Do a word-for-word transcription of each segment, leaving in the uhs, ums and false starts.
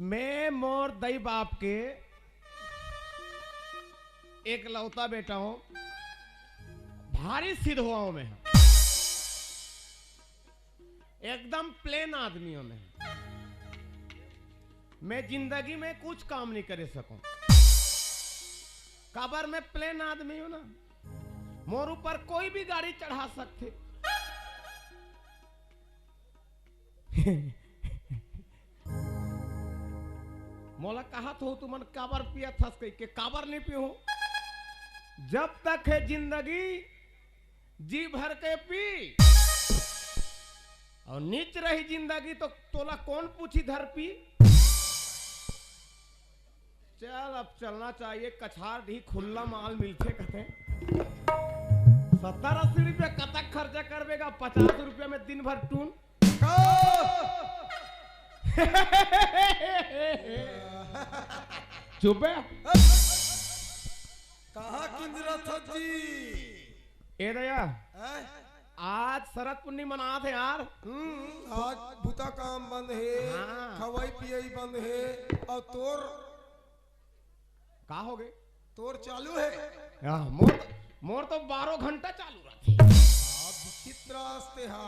मैं मोर दई बाप के एकलौता बेटा हूं, भारी सिधवा हूं मैं, एकदम प्लेन आदमी हूं मैं। मैं जिंदगी में कुछ काम नहीं करे सकूं, काबर मैं प्लेन आदमी हूं ना। मोर ऊपर कोई भी गाड़ी चढ़ा सकथे। मोला कहत हो, तुमन काबर पियत हस कहिके? काबर नहीं पीहूं? जब तक है जिंदगी, जी भर के पी, और नीच रही जिंदगी, तो तोला कौन पूछी धर पी? चल, अब चलना चाहिए, कछार ढी खुल्ला माल मिलथे कथे। सत्तर अस्सी रुपया कतक खर्चा करबे गा, पचास रुपया में दिन भर टून। चुप बे। कहाँ किंजरत हस जी? ए दया, हैं? आज शरद पुन्नी मनात हे यार। हम्म, आज भूता काम बंद हे, हाँ। खवई पियई बंद हे, और तोर का हो गे? तोर चालू हे। हाँ, मोर, मोर तो बारह घंटा चालू रहथे। हाँ, विचित्र आस्ते हा।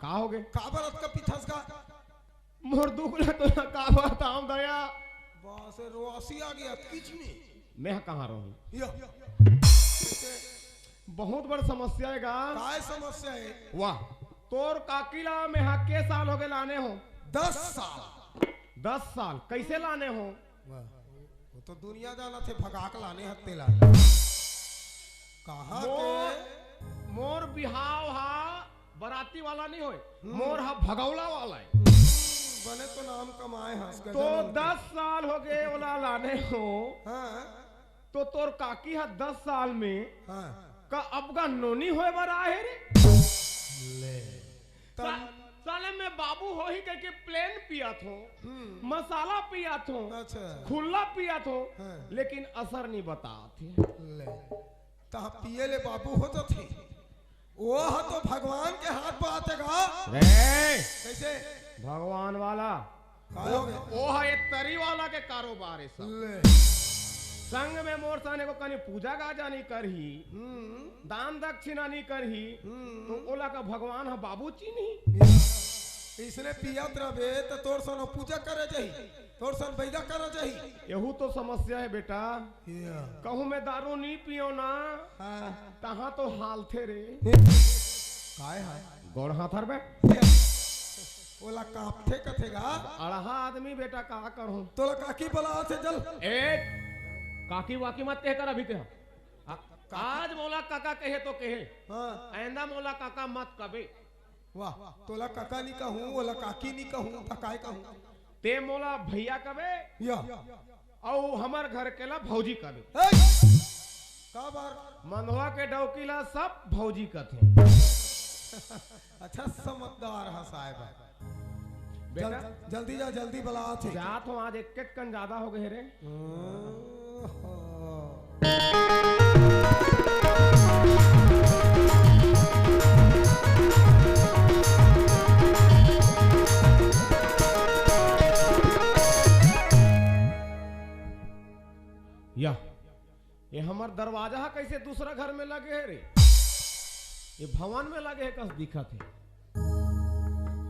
का हो गे? काबर अतका पिथस का? मोर दुख ला तो ना का बताऊं दया। बस रोसी आ गया, किछ नहीं। मैं कहाँ रहूं? या। बहुत बड़ समस्या हे गा। काय समस्या हे? वाह, तोर काकी ला मैं हा के साल हो गए लाने हो? दस साल। दस साल कैसे लाने हो? वाह, वो तो दुनिया जाना थे, भगा के लाने हत्ते ला। कहाँ मोर, के? मोर बिहाव हा बराती वाला नहीं होय, हम्म। मोर हा भगौला वाला हे। हम्म, बने तो नाम कमाए हस, तो गजानन के। दस साल हो गए ओला लाने हो। हाँ। तो तोर काकी हा दस साल में हाँ। का अबगा नोनी होय बर आए हे रे? ले। सा-, तब साले मैं बाबू होही कहिके प्लेन पियत हो, हम्म। मसाला पियत हो, अच्छा। खुल्ला पियत हो, हाँ। लेकिन असर नहीं बतात हे। ले। तहाँ पिए ले बाबू हो तो थे। वो ह तो भगवान के हाथ बात हे गा। रे! कैसे? भगवान वाला। का हो गया? वो ह एक तरी वाला के कारोबार हे सब। ले। संग में मोर साने को कनी पूजा गाजा नहीं करही, हम्म। दान दक्षिणा नहीं करही, हम्म। तो ओला का भगवान ह बाबू चीन्ही? इसने पियत रहे तो तोर सन पूजा करे जाही, तोर सन बैदा करे जाही। यहू तो समस्या हे बेटा। या। कहूँ मैं दारू नहीं पियो ना, हाँ। तहाँ तो हालथे रे। काय हा? गोड़ हाथ हर बे। ओला कांपथे कथे गा। अड़हा आदमी बेटा, का करहूं? तोला काकी बलाथे, चल। ए, काकी वाकी मत कहे कर अभी ते। आ, काकी। आज मोला काका कहे तो कहे। हाँ। आइंदा मोला काका मत कबे। वाह, तोला काका नी कहूं, ओला काकी नी कहूं, त काय कहूं? ते मोला भैया कबे। या। अउ हमर घर के ला भौजी कबे। ए! काबर? मंधवा के डौकी ला सब भौजी कथे। अच्छा, समझदार ह साहेब। बेटा। जल-, जल्दी जा, जल्दी बलाथे। जात हो, आज एक एक कन ज्यादा हो गए रे। ओहो। या, ये हमर दरवाजा ह कैसे दूसरा घर में लगे हे रे? ये भवन में लगे हे कस दिखत हे।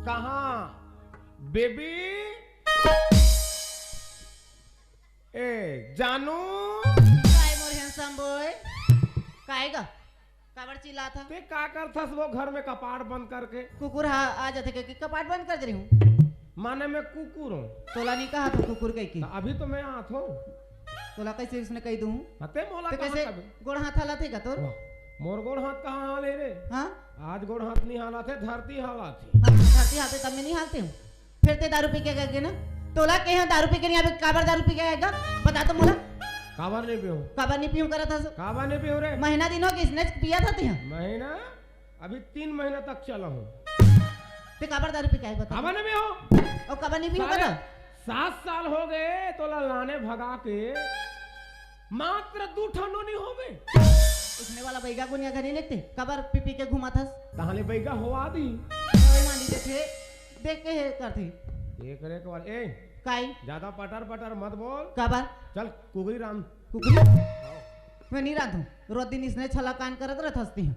कहाँ बेबी? ए जानू, काय मोर handsome boy? काय गा? काबर चिल्लात हस? ते का करथस वो घर में कपाट बंद करके? कुकुर हा आ जाथे कहिके कपाट बंद कर दे रही हूँ। माने मैं कुकुर हूँ। तोला नहीं कहा था कुकुर कहिके। तो अभी तो मैं आत हूँ। तोला कैसे उसने कह दूँ? हाँ, ते मोला ते कहाँ कैसे कबे? गोड़ हाथ हालत हे का तोर? वाह, मोर गोड़ हाथ कहाँ हाले रे? हाँ? आज गोड़ हाथ नहीं हालाथे, धरती हालाथे। हाँ, धरती हालाथे तब मैं नहीं हालती हूँ। फिर ते दारू पी के गए ना, तोला के यहाँ दारू पी के नहीं आवे, काबर दारू पी के आएगा? बता तो मोला। काबर नहीं पीऊँ? काबर नहीं पीऊँ करत हस? काबर नहीं पीऊँ रे? महीना दिन हो गइस, इसने पिया था तिहा। महीना? अभी तीन महीना तक चला हूँ। ते काबर दारू पी के आए बता? काबर नहीं पीऊँ? और काबर नहीं पीऊँ साले, करत? सात साल हो गए तोला लाने भगा के, मात्र दू ठा नोनी होवे। उसने वाला बैगा गुनिया घनी लेते, काबर पी पी के घुमाथस? तहां ले बैगा होवा दी। ओए मानी देखे, देख के हे करथे। एक रे एक बार, ए, काई? ज्यादा पटर पटर मत बोल। काबर? चल, कुकरी रांध। कुकरी? मैं नहीं रांधू। रोज दिन इसने छला कान करत रहत हंसती हूँ।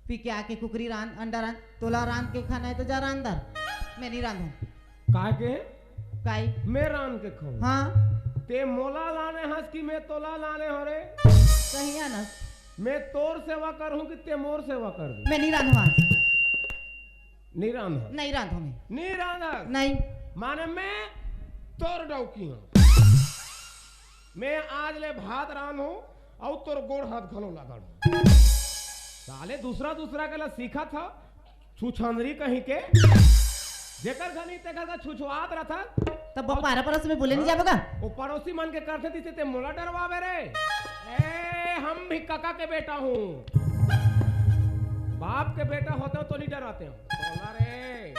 पी के आके कुकरी रांध, अंडा रांध, तोला रांध के खाना है तो जा रांध दर। मैं नहीं रांधू। काहे के? काई? मैं रांध के खाऊं। हाँ। ते मोला लाने हस कि मैं तोला लाने हो रे? सही है ना। मैं तोर सेवा करूं कि ते मोर सेवा कर दे? मैं नहीं रांधू आज। नहीं रांधो? नहीं रांधू मैं। नहीं रांधा? नहीं। माने मैं तोर डौकी हूँ। मैं आज ले भात रांधूं अउ तोर गोड़ हाथ घलो ला गाड़ूं। साले दूसरा दूसरा के ला सीखत ह, छुछंदरी कहीं के। जेकर घनी तेकर का छुछुआत रहत ह। तब वो पारा पड़ोस में बोले नहीं हाँ? जाबे का? वो पड़ोसी मन के करथे तिसे ते मोला डरवावे रे। ए, हम भी कका के बेटा हूँ, बाप के बेटा होते हो तो नहीं डराते हो। बोला रे।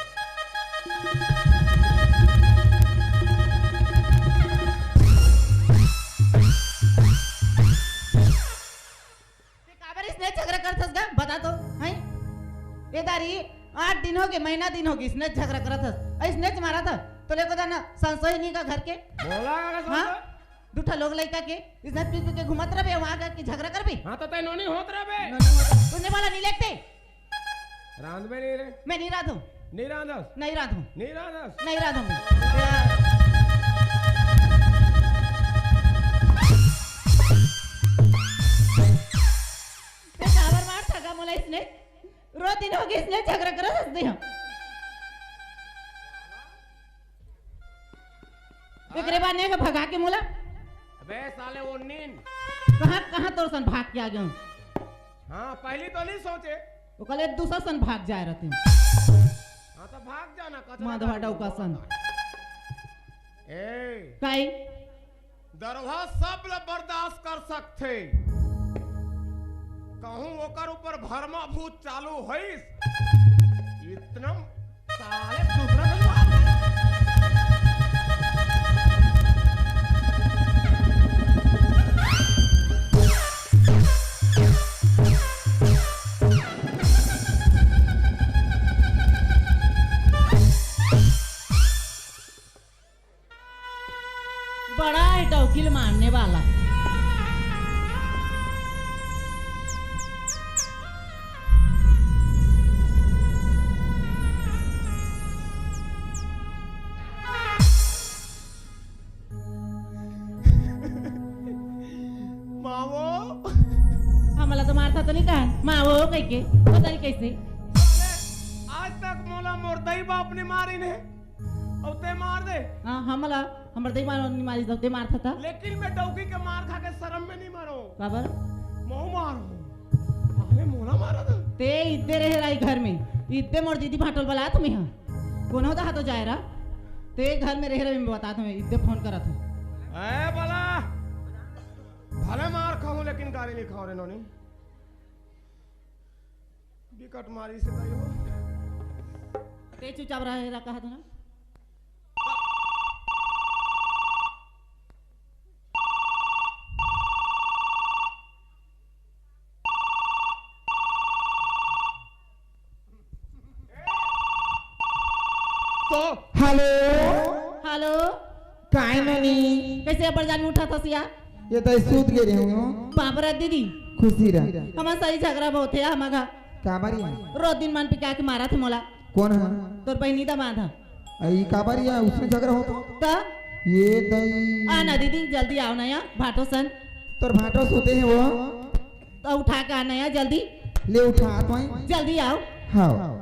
ते काबर इसने झगड़ा करत हस गा? बता तो, हैं? ए दारी, आठ दिन हो गए, महीना दिन हो गए, इसने झगड़ा करत हस। अउ इसने मारत ह, तो लेको जाना संसोई नहीं का घर के। बोला का हाँ? संसोई? दू ठा लोग लइका के, इसने पी पी के घूमत रहबे, वहाँ जाके झगड़ा करबे। हाँ, तो तै नोनी होत रहबे। नोनी होत, उसने वाला नहीं लेते। रांधबे नहीं रे। मैं नहीं रांधू। नहीं रांधस? नहीं रांधू। नहीं रांधस? नहीं रांधू मैं। ते काबर मारत ह गा मोला इसने? रोज दिन हो गए इसने झगड़ा करत हंसती हूँ। एकरे बाद ने भगा के मोला। अबे साले वो नीन। कहाँ, कहाँ तोर सन भाग के आ गया हूँ? हाँ, पहली तो नहीं सोचे। वो कल एक दूसरा सन भाग जाए रहते हैं। हाँ, तो भाग जाना, कचरा माधवा गाड़ी डौका में। सन। ए। काई? दरवा सब ल बर्दाश्त कर सकथे, कहूं ओकर ऊपर भरमा भूत चालू होइस, इतना साले दूसरा दिन बात। बड़ा है डौकी ल मारने वाला। मावो। हमला तो मारता तो नहीं कहा, मावो कह के, पता नहीं कैसे। आज तक मोला मोर दई बाप ने मारे ने। अउ ते मार दे। हाँ, हमला, हमर दई मार, नहीं मारी, ते मारथा त। लेकिन मैं डौकी के मार खा के शर्म में नहीं मरो। काबर? महूं मार हूं। अरे मोला मारा था। ते इद्दे रहे रही घर में। इद्दे मोर दीदी भाटोल बलात में हा। कोनो दहा तो जाए रहा। ते घर में रहे रहे, मैं बतात हूँ, इद्दे फोन करत हूँ। ए बला। भले मार खाऊं लेकिन गाली नहीं खाऊं रे नोनी। बिकट मारी से दाई हो। ते चुपचाप रहे रा कहा था ना। तो हेलो। हेलो। काय नोनी? कैसे अबर जान उठा था सिया? ये तो सूत गे रहे हूँ। बाबरा दीदी। खुशी रह। हमार सही झगड़ा बहुत है, हमार घर। काबर या? रोज दिन मन पिका के मारा थे मोला। कौन है? तोर बहनी दामाद है। अई काबर या उसने झगड़ा होता? त? ये दई। आ ना दीदी, जल्दी आओ ना या, भाटो सन। तोर भाटो सोते हैं वो। तो उठा के आना या जल्दी। ले उठा तो आई। जल्दी आओ। हाँ।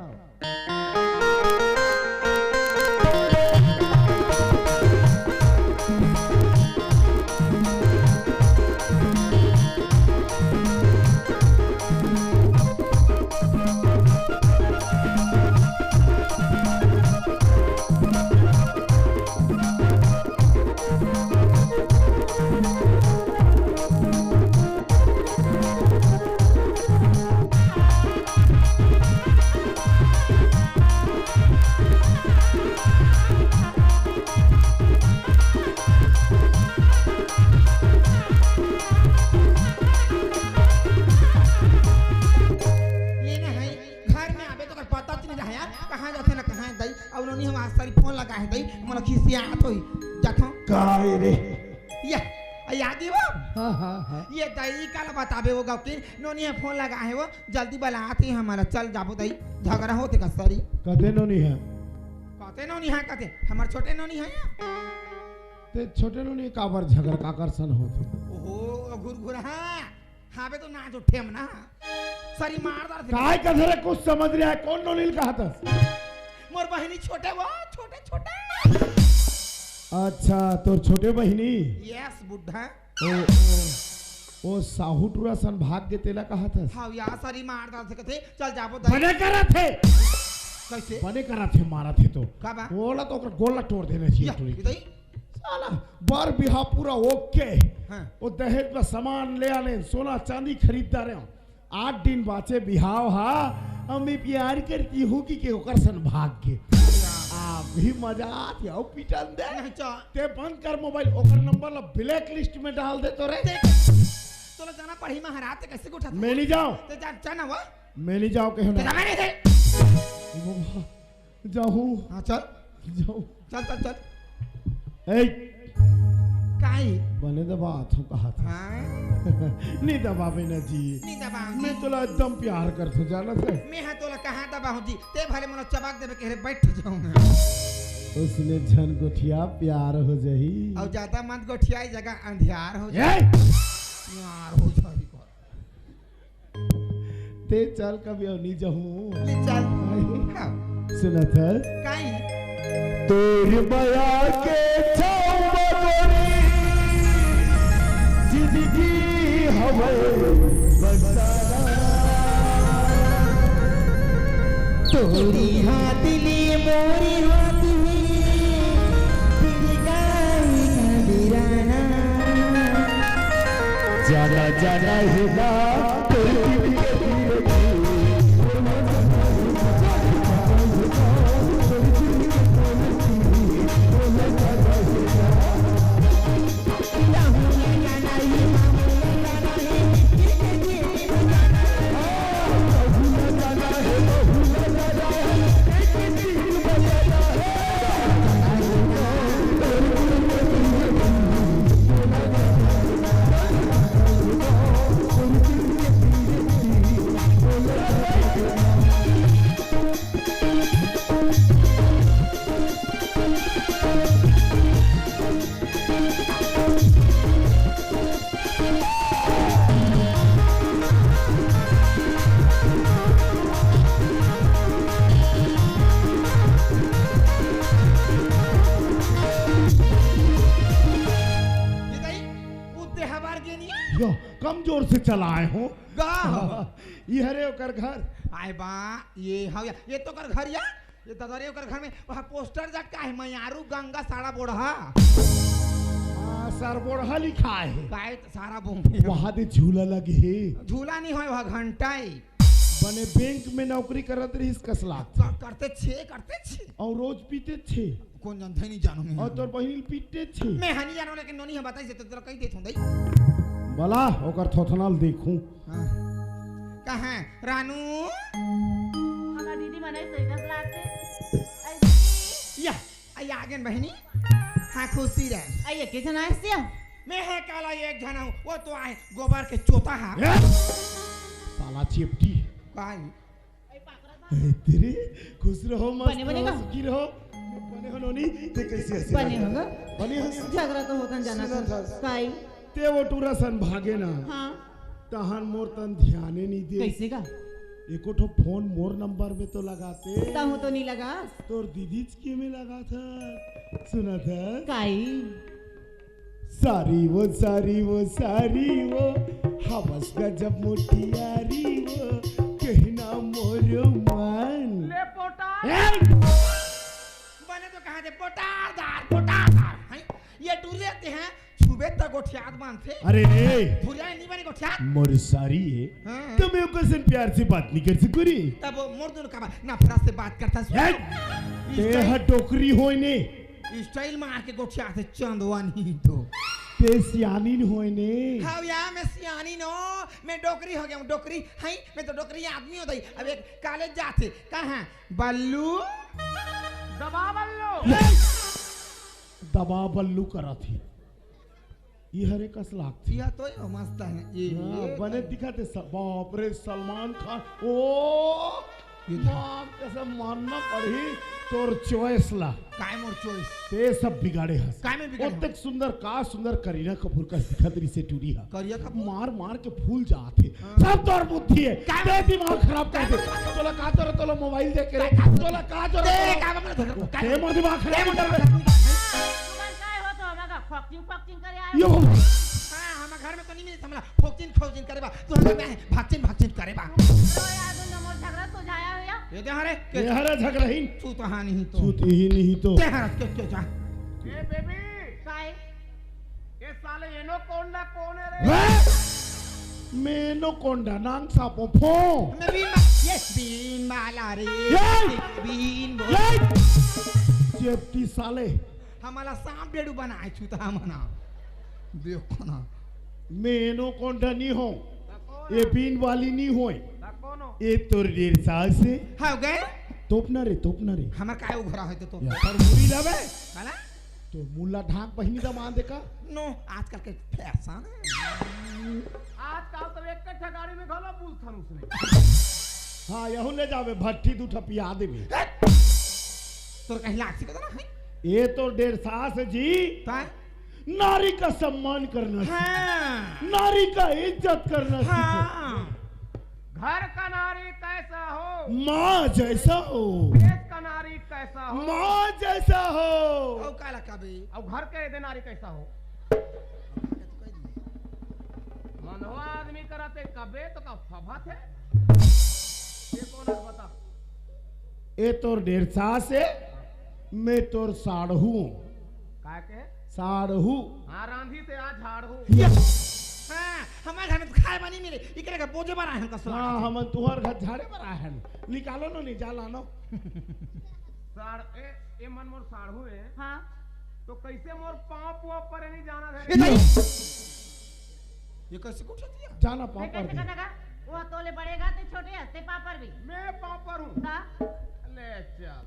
नोनी ह आज सरी फोन लगा हे दई, मोला खिसियात होही। जाथों। काय रे? या, आ, याद ही वो? हाँ, हाँ, हाँ। ये दई काला बताबे वो गौकिन, नोनी ह फोन लगा हे वो, जल्दी बलात हे हमला, चल जाबो दई, झगरा होथे का सरी। कते नोनी ह? कते नोनी ह, कते? हमर छोटे नोनी ह या। ते छोटे नोनी काबर झगरा काकर सन होथे? ओहो, घुरघुरा। हाँ बे, तो नाच उठे हम ना। सरी मार डारथे। काय कथे रे, कुछ समझ नहीं आय, कौन नोनी ल कहत हस? मोर बहिनी छोटे वो, छोटे, छोटे। अच्छा, तोर छोटे बहिनी? Yes, बुड्ढा। ओ, ओ, ओ साहू टूरा सन भाग गे तेला कहत हस? हाँ या, सरी मार डारथे कथे, चल जाबो दई। बने करत हे। कैसे? बने करत हे, मारत हे तो। का बा? ओला तो ओकर गोड़ ला टोर देना चाहिए या, टूरी। इधर ही। साला, बर बिहाव पूरा OK। हाँ। वो दहेज में सामान ले आने, सोना चांदी खरीद डारे हंव। आठ दिन बाचे बिहाव हा, अउ मैं प्यार करती हूँ कि के ओकर सन भाग गे। अभी मजा आत हे, अउ पिटन दे। नहीं, चा- ते बंद कर मोबाइल, ओकर नंबर ला blacklist में डाल दे तो रे। देख, तोला जाना पड़ही महाराज, ते कैसे उठा? मैं नहीं जाऊँ। ते जा, जा ना वो। मैं नहीं जाऊँ कहीं ते ना। जाना नहीं है। ए बाबा, जाहूँ। हाँ, चल। जाहूँ। चल, चल, चल। ए। काई? बने दबात हंव कहा था। हाँ? नहीं दबाबे ना जी। नहीं दबाऊँ जी। मैं तोला एकदम प्यार करथों, जानत हे? मैं हाँ तोला कहाँ दबाऊँ जी? ते भले मोला चबाक देबे के रे, बैठ जाऊँ मैं। उसने झन गोठिया, प्यार हो जाही। अउ ज्यादा मत गोठिया, ए जगह अंधियार हो जाही। ए! प्यार हो जाही कर। ते चल कभी अउ नी जाहूँ। ले चल। हाँ। सुनत हस? काई? तोर मया के छाँव म गोरी जिंदगी हवय बसाना। तोरी हाथ ले मोरी हाथ हे, बिन गाए का बिराना। जाना जाना हे ना, तोर दिल के पीर। ये दाई, उते हमार गेनिया। यो, कमजोर से चलाए हो। गा। ये हरे ओकर घर। आय बा, ये हव या, ये तो ओकर घर या। ये ददा रे, ओकर घर में वहाँ पोस्टर लटका हे, मयारू गंगा सारा बोढ़हा। हाँ, सर बोढ़हा लिखा हे। काय त सारा बोंगे। वहाँ दे झूला लगे हे। झूला नहीं होय, वहाँ घंटा हे। बने बैंक में नौकरी करत रहिस कस लागथे। कर-, करते छे, करते छे। अउ रोज पीते छे। कोन जानथे, नहीं जानों मैं। अउ तोर बहिनी ल पीते छे। मैं हा नहीं जानों, लेकिन नोनी ह बताइस हे त तोला कहि देत हों दाई। बला, ओकर थोथना ल देखूं। हाँ। कहाँ? रानू? हमर दीदी मन ऐसे कस लागथे। ऐसे। या, आई आ गेन बहिनी। हाँ, खुशी रह। आई एके झन आइस या? मैं हा काला एक झन हूँ, वो तो आए गोबर के चोता हा। ए? साला चेपटी। काय? ए, तेरे खुश रहो, मस्त बने, बने रहो, का? सुखी रहो। बने हो नोनी, ते कैसे हंसी बने लगा? हो गा? बने हंस। झगड़ा तो होतन जाना सुनत था। हस। काय? ते वो टूरा सन भागे ना। हाँ। तहन मोर तन ध्याने नहीं दे। कैसे का? एको ठो फोन मोर नंबर में तो लगाते। तहूँ तो नहीं लगा। तोर दीदी के में लगा था। सुनत हस? काय? सारी वो, सारी वो, सारी वो, हवस गजब मोटियारी वो, कहना मोर मन। ले पोटा। ए! बने तो कहा दे, पोटादार, पोटादार, हैं? ये टूरी रहते हैं, छुबे तो गोठियात बांधते। अरे रे। धुरिया नहीं बने गोठियात। मोर सारी है। हाँ। तो मैं ओकर सन प्यार से बात नहीं कर सकूं रे। तब वो मोर दोनों का बा-, नफरत से बात करता सुन। ए! ये ते स्टाइल ह डोकरी होय ने। स्टाइल मार के गोठियाथे चंदवा नहीं तो। ते सियानी न होय ने। हाँ या, मैं सियानी नो, मैं डोकरी हो गया हूँ, डोकरी। हैं, मैं तो डोकरी आदमी होता ही। अब एक कॉलेज जाथे, कहाँ? बल्लू? दबा बल्लू। दबा बल्लू करत हे। ये हरे कस लागथे। यह तो ये मस्त है। ये हाँ, ये बने दिखत हे। बाप रे, सलमान खान। ओ ये तो माँ कसम, मानना पड़ही तोर choice ला। काय मोर choice? ते सब बिगाड़े हस। काय में बिगाड़े? ओतेक सुंदर, का सुंदर करीना कपूर कस दिखत रहिसे टूरी हा। करिया कपूर? मार मार के फूल जात हे। हाँ। सब तोर बुद्धि हे। काय? ते दिमाग खराब कर दे। काय? तोला का जरूरत, तोला mobile दे के रे। काय? तोला का जरूरत, दे रे, तोला? काय? ते मोर दिमाग खराब कर दे। तुमन काय हो तो हमका फॉक्सिंग फॉक्सिंग करे आए यो। हो? हाँ, हमर घर में तो नहीं मिले हमला फॉक्सिंग फॉक्सिंग करे बा। तू हमर में भागचिन भागचिन करे बा। तो यार, तुम मोर झगड़ा सुलझाया हो या? ये दे हरे, के ये हरे झगड़हीन। तू तो हाँ नहीं तो। तू तो ही नहीं तो। ते हरस के, के जा। ए बेबी। काय? ये साले एनोकोंडा कौन है रे? हैं? मैं एनोकोंडा नांग सापो फो। मैं बीन बा-, ये बीन वाला रे। ये! बीन बोल। ये! चेपटी साले। हमला सांप डेडू बनाए छूता मना। देखो ना। मैं एनोकोंडा नहीं हो। ये बीन वाली नहीं होए। ये तोर डेढ़ साल से। हाँ, गए? तोपना रे, तोपना रे। हमर काय उघरा है तो, तो। या, पर मुड़ी लावे। काला? तो मुला ढाक बहिनी दा मान देखा। नो, आजकल के फैशन है। आजकल तो एक कट्ठा गाड़ी में घलो बुलथन उसने। हाँ, यहू ले जावे, भट्टी दू ठा पिया देवे। तोर कहीं लाग सिकत ना है? ये तो डेढ़ सास जी। काय? नारी का सम्मान करना सीखो। हाँ। नारी का इज्जत करना सीखो। हाँ। घर का नारी कैसा हो? माँ जैसा हो। देश का नारी कैसा हो? माँ जैसा हो। अउ काला कबे? अउ घर के दे नारी कैसा हो? मनवा आदमी करा ते कबे तो का फबा थे? ये कौन है बता? ए तोर डेढ़ सास हे, मैं तोर साढ़ू हूँ। काय के? साढ़ू। हाँ, रांधी से आज झाड़ू। हाँ, हमारे घर में तो खाए बनी मिले, इकरे का बोझे बना है हमका सुना। हाँ, हमन तुहर घर झाड़े बर आए हन। निकालो नो, नहीं जा लानो। साढ़-, ए, ए मन मोर साढ़ू है। हाँ। तो कैसे मोर पाँव पुआ परे नहीं जाना था? ए, नहीं। ये कैसे को उठा दिया? जाना पाँव मैं पर कैसे दे। करना का? वो तोले बड़ेगा, ते छोटे है, ते पाँव पर भी। मैं पाँव पर हूँ। का? ले चल।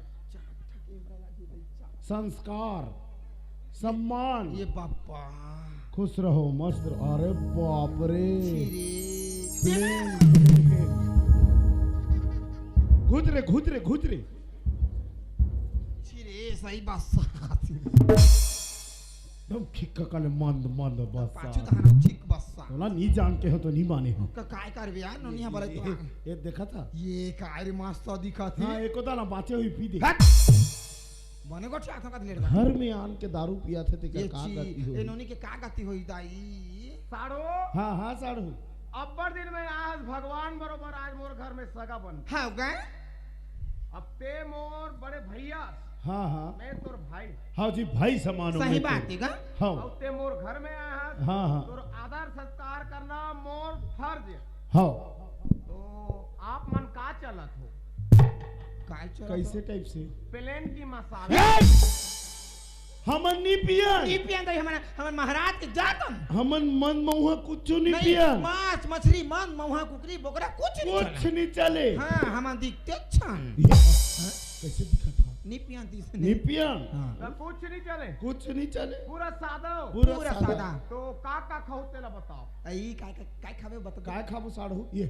संस्कार, सम्मान। ये बापा। खुश रहो, मस्त रहो। अरे बाप रे। छी रे। प्लेन। घुच रे, घुच रे, घुच रे। छी रे, सही बात सा। एकदम खिक्का काले मंद, मंद बस्सा। पाछू तहाना ठीक बस्सा। तोला नी जान के हो तो नी माने हो। का काय करबे यार, नोनी हमर तो। ये, ये देखा था? ये काय रे मस्त दिखा थी। हाँ, एको दाना बाचे हुई पी दे। हट! बने गोठिया था कद लेट घर में आन के दारू पिया थे, तेकर ये का ची-, गति होई? ए नोनी के का गति होई दाई? साढ़ू। हाँ, हाँ, साढ़ू। अब्बड़ दिन में आज भगवान बरोबर आज मोर घर में सगा बन। हाँ, गए? अब ते मोर बड़े भैया। हाँ, हाँ। मैं तोर भाई। हाँ जी, भाई समान हो सही मैं बात तोर। है का? हाँ। अब ते मोर घर में आया है। हाँ, हाँ। तोर आदर सत्कार करना मोर फर्ज है। हाँ। तो आप मन का चलत हो? काय चलत हो? कैसे टाइप से? प्लेन की मसाला। ए! हमन नी पियन। नी पियन तो हमन, हमन महाराज के जातन। हमन मंद महुआ कुछू नी नहीं, पियन। मांस, मछली, मंद महुआ, कुकरी, बोकरा कुछ नी कुछ चले। नी चले। हाँ, हमन दिखते छन। ये, हाँ? कैसे दिखा था? नी पियन तीस नी पियन। हाँ। तो कुछ नहीं चले। कुछ नहीं चले। पूरा सादा हो। पूरा पूरा सादा। सादा। तो का का खाओ तेला बताओ। आई का का काय खावे बता। काय खाबो साढ़ू? ये।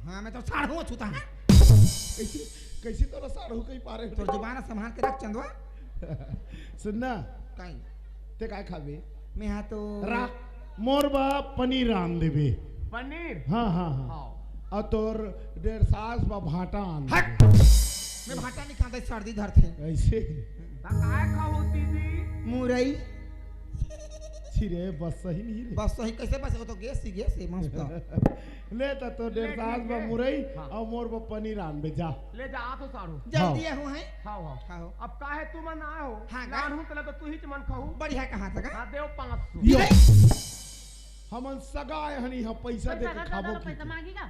हाँ, मैं तो साढ़ू छूता है। कैसे, कैसे तोला साढ़ू कही पा रहे हो? तोर जुबान संभाल के रख चंदवा। सुनना। काई? ते काय खाबे? मैं हाँ तो रा-, मोर बा पनीर रांध देबे। पनीर? हाँ, हाँ, हाँ। हाँ। और तोर डेढ़ सास बा भाटा आन हट! देबे। मैं भाटा नहीं खाता, सर्दी धरथे। ऐसे? ता काय खाओ दीदी? मुरई। छिरे, बस सही नहीं रे। बस सही कैसे बस? वो तो गैस ही गैस है, मस्त। ले ता तो ले, डेढ़ सास ठीक बा है। मुरई हाँ। और मोर बा पनीर आन बे जा। ले जा, आ तो साढ़ू। जल्दी हाँ। है, हूँ है। हाँ, हाँ। हाँ। अब काहे तू मन आए हो? हाँ, का? लान हूँ तला तो तू ही मन खाऊ। बढ़िया कहा था का? हाँ, देव पाँच सौ। यो। हमन सगा आए हनी, हाँ, पैसा दे के खाबो की। पैसा मांगी का?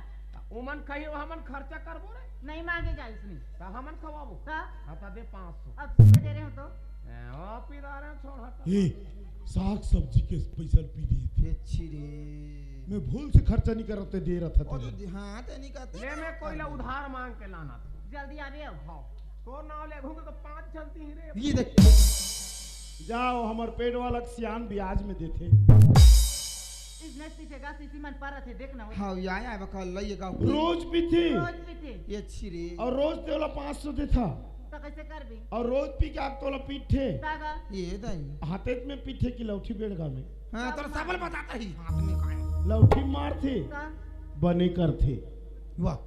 उमन कही, हमन खर्चा करबो रे। नहीं मांगे जा इसमें। ता हमन खवाबो। का? हाँ, ता दे पाँच सौ। अब सुबह दे रहे हो तो? ए, ओ, पी रहे हो, छोड़ हट। ए, साग सब्जी के पैसा पी दे थे। अच्छी रे। मैं भूल से खर्चा नहीं करत, ते दे रहा था ओ, तेरे। तो दे-, हाँ, ते नहीं कहते। ले, मैं कोई ला उधार मांग के लाना था। जल्दी आ रहे हो। हाँ। तोर नाव ले घूम के पांच झन तीही रे। ये देख। जाओ, हमर पेट वाला के सियान ब्याज में देथे। इसने पीछे का सीसी मन पर रथे, देख ना वो। हाँ, या या बका लइए का। रोज पीथे। रोज पीथे। ये अच्छी रे। और रोज तोला पाँच सौ देथा। तो कैसे करबी? और रोज पी के आके तोला पीठे। तागा। ये दाई। हाथे में पीठे की लौठी बेड़गा में। हाँ, तोर सबल बताता ही हाथ में काय। लौठी मारथे। का? बने करथे। वाह।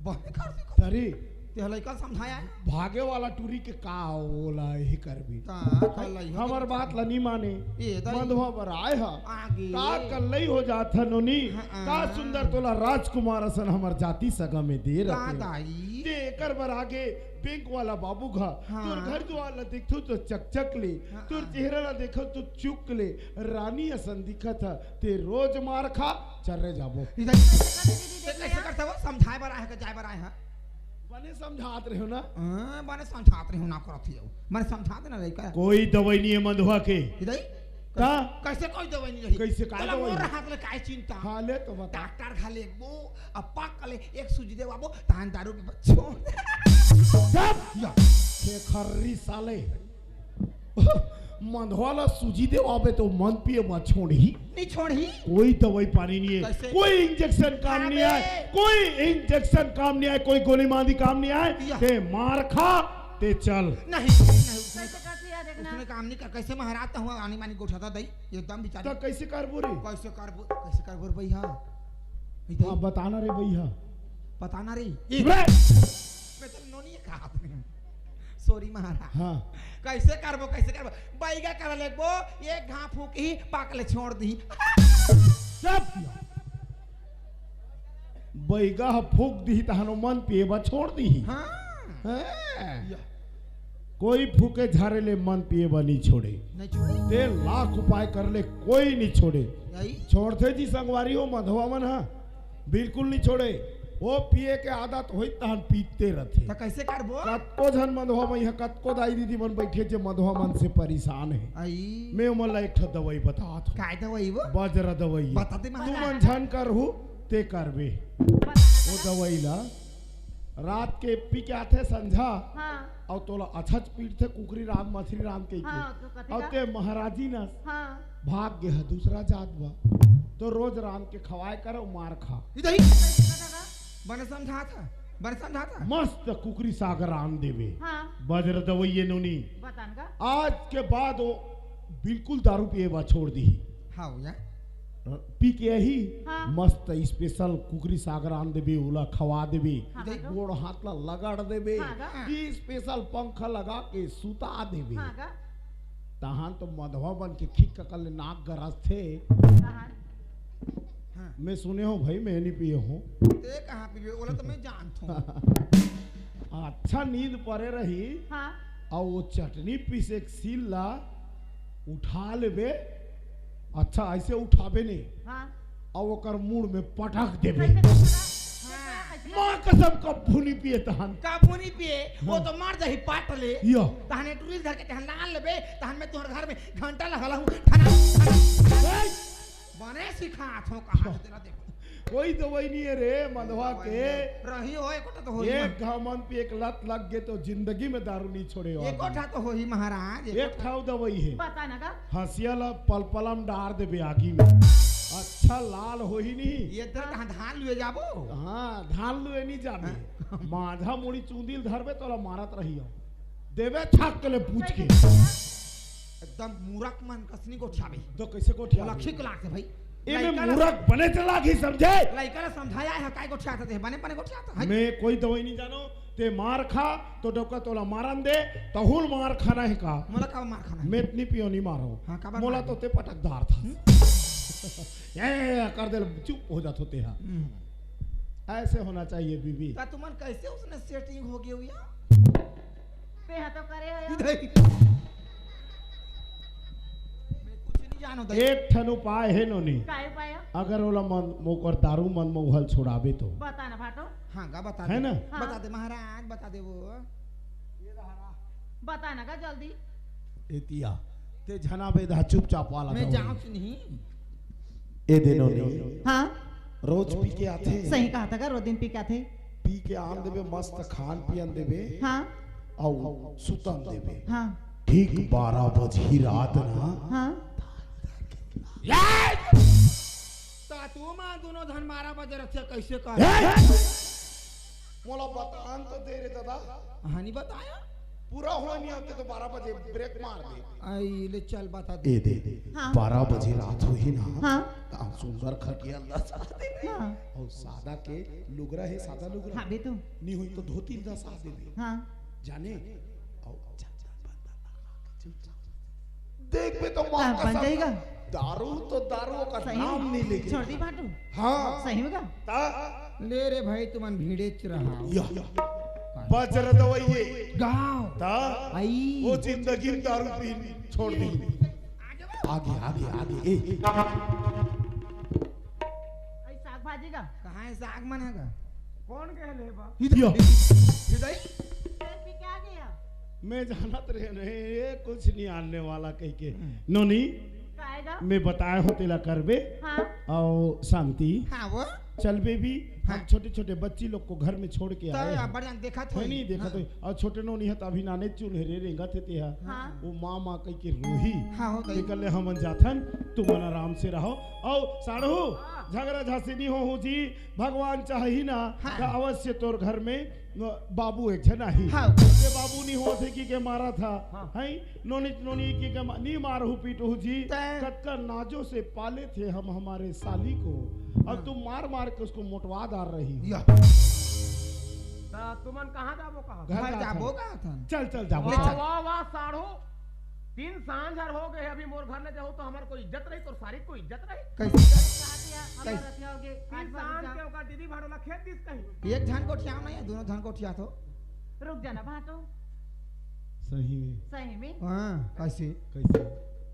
बने करथे। तरी ते लइका समझाया है। भागे वाला टूरी के का ओला ही करबी। ता कल ही हमर बात ला नी माने। ए, दाई। मंदवा बर आए हा। आगे। का कल्लई हो जात ह नोनी। हाँ, हाँ। का सुंदर तोला राजकुमार असन हमर जाति सगा में दे का रथे। दाई। ते एकर बर आगे बैंक वाला बाबू घा। हाँ। तोर घर दुआर ला देखथू तो चकचक ले। हाँ, तोर हाँ। चेहरा ला देखो तो चुक ले। रानी असन दिखत ह। ते रोज मार खा, चर्रे जाबो। इधर। कैसे करबी दीदी, ते देख कैसे ना। करता वो? समझाए बर आए है कि जाए बर आए है? बने समझात रहे हो ना। हाँ, बने समझात रहे हो ना करत ही हो। बने समझा देना लइका। कोई दवाई नहीं है मंदवा के। इधर। का? कैसे कोई दवाई नहीं रही? कैसे का तोला दवाई मोर है? हाथ ले काय चिंता? हाँ, ले तो बता। डॉक्टर घा लेगबो, अब पाक ले एक सूजी देवाबो, तान दारू पे छोड़। सब या। खेखर्री साले। मंदवा ला सूजी देवाबे तो मन पिए मा छोड़ही। नहीं छोड़ही। कोई दवाई पानी नहीं है, कैसे? कोई इंजेक्शन काम नहीं आए, अबे! कोई इंजेक्शन काम नहीं आए, कोई गोली मांदी काम नहीं आए। या। ते मार खा, ते चल। नहीं, नहीं, उसने, कैसे करती है देखना। उसने काम नहीं कर। कैसे महाराज तो हुआ आनी मानी गोठा था दई, एकदम बेचारी। तो कैसे करबो रे? कैसे करबो, कैसे करबो रे भैया? हाँ, बताना रे भैया। बताना रे। रे! मैं तो नोनी कहा। सॉरी महाराज। हाँ। कैसे करबो, कैसे करबो? बैगा कर लेगबो, एक घा फूक ही पाक ले छोड़ दी। चुप। बैगा ह फूक दिही तहनो मन पिए बर छोड़ दिही। हाँ। हैं? या। कोई फूके झारे ले मन पिए बर नहीं छोड़े। नहीं छोड़े। ते लाख उपाय कर ले, कोई नहीं छोड़े। यही। छोड़थे जी संगवारी हो मंदवा मन ह। बिल्कुल नहीं छोड़े। वो पिए के आदत होई तहन पीते रथे। तो कैसे करबो? कतको झन मंदवा मई ह, कतको दाई दीदी मन बैठे जे मंदवा मन से परेशान है। आई। मैं ओमन ला एक ठो दवाई बतात हूँ। काय दवाई वो? बजरा दवाई। बता दे तू महाराज। मन झन करहू, ते करबे। बता, वो दवाई ला रात के पी के आथे संझा। हाँ। अउ तोला अछच पीटथे कुकरी रांध मछरी रांध के। हाँ, तो कथी अउ का? ते महाराजी नस हाँ। भाग गे ह दूसरा जात बा। तो रोज रांध के खवाए कर अउ मार खा। इधर ही। कैसे करता का? बने समझा था, बने समझा था। मस्त कुकरी साग रांध देबे। हाँ। बजरा दवाई ये नोनी। बतान का? आज के बाद वो बिल्कुल दारू पिए बा छोड़ दी। हाँ हो जा। पी के आही, हाँ। मस्त स्पेशल कुकरी साग रांध देबे, ओला खवा देबे। हाँ, देख, हाँ। गोड़ हाथ ला लगड़ देबे। हाँ, हाँ। कि स्पेशल पंखा लगा के सुता देबे। हाँ का? तहान तो मंदवा मन के खिक ककल ले नाक गरजथे। कहाँ? हाँ। मैं सुने हो भाई, मैं नहीं पिए हूँ। ते कहाँ पीबे? ओला तो मैं जानत हूँ। अच्छा नींद परे रही। हाँ। अउ वो चटनी पीसे के सील ला उठा लेबे। अच्छा, ऐसे उठाबे नहीं। हाँ। अउ ओकर मुड़ में पटक देबे। कैसे करता? कैसे? माँ कसम, कभू नहीं पिए तहन। कभू नहीं पिए, वो तो मार दही पाट ले। यो। तहने टूरिस्ट घर के तहन लान लेबे, तहन मैं तुम्हारे घर में घंटा लगा हूँ। ठना, ठना। बने सिखात हूँ कहाँ से तेरा देखो। कोई दवाई नहीं है रे मंदवा के। रही हो, एक तो हो एक घामन पे एक लत लग गए तो जिंदगी में दारू नहीं छोड़े हो एक आदमी। तो हो ही महाराज, एक ठाव दवाई है। बता ना का? हंसिया ला पलपलम डार देबे आगी में। अच्छा लाल हो ही नहीं। ये तेरे कहाँ धान लुए जाबो? हाँ, धान लुए नहीं जाबे। माझा मुड़ी चूंदिल धरबे तोला मारत रही हो। देबे छाक के ले पूछ के। एकदम मूरख मन कसनी गोठियाबे। तो कैसे गोठिया? लखी के लाग से भाई। एमे लइका ला मूरख बने चला गई समझे। लइका ला समझाया है, काय गोठियाता दे, बने बने गोठियाता है। मैं कोई दवाई नहीं जानो। ते मार खा तो डोका तोला मारन दे। तहुल मार खाना है का? मोला का मार खाना है? मैं इतनी पियो नहीं मारो। हाँ, का बार मोला मार? तो ते पटकदार था। ए, कर दे, चुप हो जात होते हैं। हम्म। ऐसे होना चाहिए बीबी। ता तुमन कैसे उसने सेटिंग हो गई हुई है? पे हा तो करे हो या? इधर ही। मैं कुछ नहीं जानो दे। एक ठन उपाय है नोनी। काय पाया? अगर ओला मन मोकर दारू मन मोहल छोड़ाबे तो। बता ना भाटो। हाँ गा बता है दे। ना? हाँ। बता दे महाराज, बता दे वो। बता ना का जल्दी। एतिया ते झना बेधा चुपचाप वाला मैं दवाई। जाऊँ कि नहीं? ए दे नोनी। हाँ। रोज पी के आथे। सही कहा था का, रोज दिन पी के आथे। पी के आन देबे, मस्त खान पियन देबे। हाँ। अउ सुतन देबे। हाँ। ठीक बारह बजही रात ना। हाँ। ता तू मन दूनों झन बारह बजे रथे, कइसे कर? ए! मोला बतान तो दे रे दादा। हाँ, नहीं बताया? पूरा होय नहीं आते तो बारह बजे break मार दे। आई ले चल बता दे। ए दे, हाँ। बारह बजे रात होही ना, हाँ। त सुंदर खटिया ल दसा देबे। हाँ। अउ सादा के लुगरा हे, सादा लुगरा। हाँ बे तू। नहीं होही तो धोती ल दसा देबे। हाँ। जाने? अउ चल, चल, बंदा लगा के चुपचाप। देखबे तो माँ हाँ, बन कसम। जाएगा। दारू तो दारू ओकर सही नाम में? नहीं लेके। छोड़ दी भाटू। हाँ। सही में का? ता? ले रे भाई, तुमन भिड़ेच रहा। या। बज्र दवइये। गाँव। ता? आई। वो जिंदगी में दारू पीन छोड़ दी। आगे, आगे, आगे, ए। आई साग भाजी का? कहाँ है साग मन है का? कौन कह ले बा? इधर। या। इधर। फिर पी के आ गया? मैं जानत रहे नहीं, ये कुछ नहीं आने वाला कह के। हम्म। नोनी, काहे गा? मैं बताए हो तेला करबे। हाँ। अउ शांति। हाँ वो? चल बेबी, हम हाँ। छोटे-छोटे बच्ची लोग को घर में छोड़ के तो आए हैं। बढ़िया देखत है होई। नहीं देखत हाँ। होई। अउ छोटे नोनी है तो अभी नाने चुन है रे, रेंगत है ते है। हाँ। वो माँ, माँ कह के रोही। हाँ, हो गई। निकल ले हमन जाथन, तुमन आराम से रहो। अउ साढ़ू, हाँ। झगड़ा झांसी नहीं हो, हो जी, भगवान चाही ना, हाँ। त अवश्य तोर घर में बाबू एक झन आही। हाँ। ये बाबू नहीं होत हे कि के मारा था, हाँ। हैं? नोनी, नोनी की के मा-, नहीं मारहू पीटहू जी। तै। कतका नाजो से पाले थे हम हमारे साली को, और हाँ। तुम मार मार के उसको मोटवा डाल रही हो। या। ता तुमन कहाँ जाबो कहा? घर घर जाथन। जाबो कहा थन। चल, चल, जाबो, वाह, चल। वाह, वाह, साढ़ू। तीन सांझ हर हो गए, अभी मोर घर ले जाहू तो हमर कोई इज्जत रही, तोर सारी कोई इज्जत रही। कैसे? कहा दिया, हमर कैसे? रतिया हो गए, तीन आज मत सांझ जा। के ओकर दीदी भाड़ो ला खेत दिस कहीं। एक झन गोठियाव नहीं है, दूनों झन गोठियाथो। रुक जाना भाटो। सही में। सही में? हाँ, कैसे? कैसे?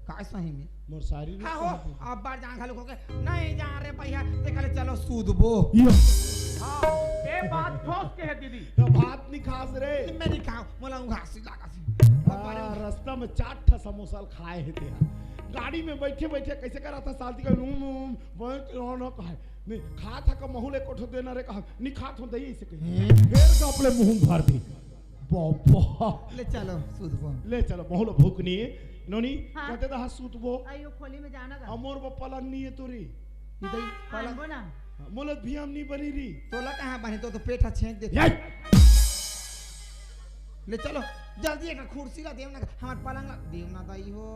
का सही में? मोर सारी हाँ हो, अब बार जान घालू खोके, नहीं जा रे भैया, ते कहले चलो सूदबो। यो। हाँ, ए बात ठोस के है दीदी। तो भात नहीं खास रे। मैं नहीं खाऊं, मोला उघासी लागा सी। हाँ, रास्ता में चार ठा समोसा खाए हे तेहा। गाड़ी में बैठे बैठे कैसे करा था सालती का, "नूम, नूम, बैंक लोन हो," कहा। नहीं, खा था का महू ले कोठो देना रे, कहा, "नहीं खा था दही," ऐसे कही। हम्म। फिर गपले मुंह भर दी। बाबा। ले चलो, सूतबो। ले चलो, महू ला भूख नहीं है। नोनी, हाँ। कहते था, "हाँ, सूतबो।" आइयो, खोली में जाना का। अमोर बा पलंग नहीं है तोरी। इधर ही पलंग। आनबो ना। हाँ, मोला भी हम नहीं बनी रही। तोला कहाँ बने, तो, तो पेट हा छेंक देते। यार। ले चलो, जल्दी एक कुर्सी ला देव ना, हमार पलंग ला देव ना दाई हो।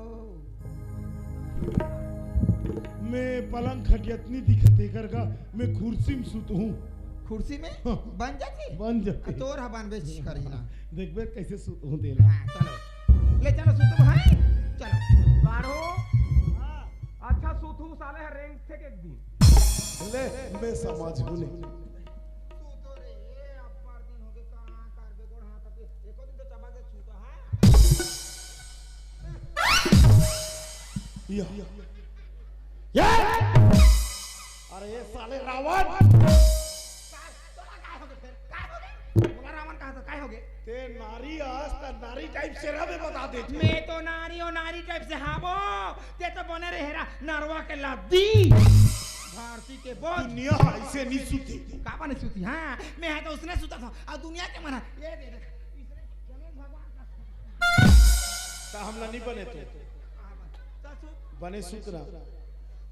मैं पलंग खटियत नहीं दिखत एकर का, मैं कुर्सी में सुत हूँ। कुर्सी में? हाँ। बन जाती? बन जाती। आ, तोर हा बन बेच करी ना। देखबे कैसे सुत हूँ तेला। हाँ, चलो। ले चलो सुत भाई। चलो। बाढ़ो। हाँ। अच्छा सुत हूँ साले हर रेंग थे एक दिन। ले, मैं समझ हूँ ले। तू तो रे, ये अब्बड़ दिन हो गए, कहाँ कर दे गोड़ हाथ अभी? एको दिन तो चबा के छूता है। या। या। अरे ये साले रावण। का-, तोला काय हो गए फिर? काय हो गए? बोला रावण कहा था, काय हो गए? ते नारी आस त नारी टाइप से रहे बता दे। मैं तो नारी और नारी टाइप से हाबो। ते तो बने रहे रा नरवा के लादी। भारती के बोझ। दुनिया ऐसे नहीं सुती। का बने सुती? हाँ, मैं है तो उसने सुता था। और दुनिया के मना। ये दे दे। इसने गणेश भगवान का। त हमला नहीं बने तू। हाँ, बस। तो सु- बने सुत रहा।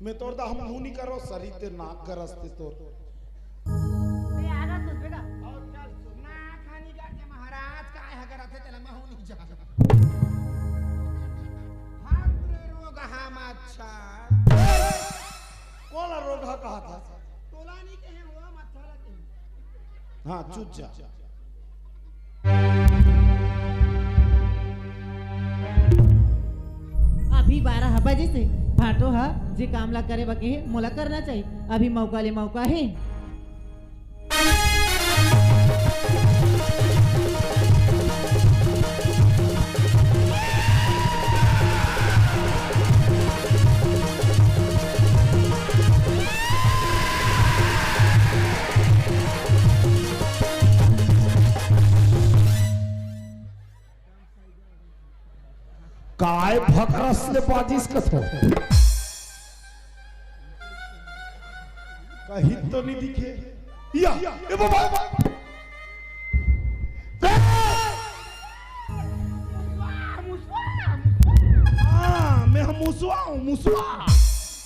मैं तोर दा हम मुंह नहीं करो, सरी ते नाक गरज ते तोर। बे, आगा सुत बेटा। और चल, सुत। ना खानी का के महाराज का है, अगर आते तेरा मैं हूं नहीं जा। हाथ रे रोग हा मच्छर। कोला रोग हा कहा था? तोला नहीं कहे हुआ, मच्छर ला कहे। हाँ, चुप जा। अभी बारह बजे से भाटो ह जे काम ला करे बके हे, मोला करना चाहिए। अभी मौका ले मौका हे। काय भकरस ले बाजिस कथो? कहीं तो नहीं दिखे। या, ए बाबा, ए बाबा। बे! मुसवा हूँ, मुसवा।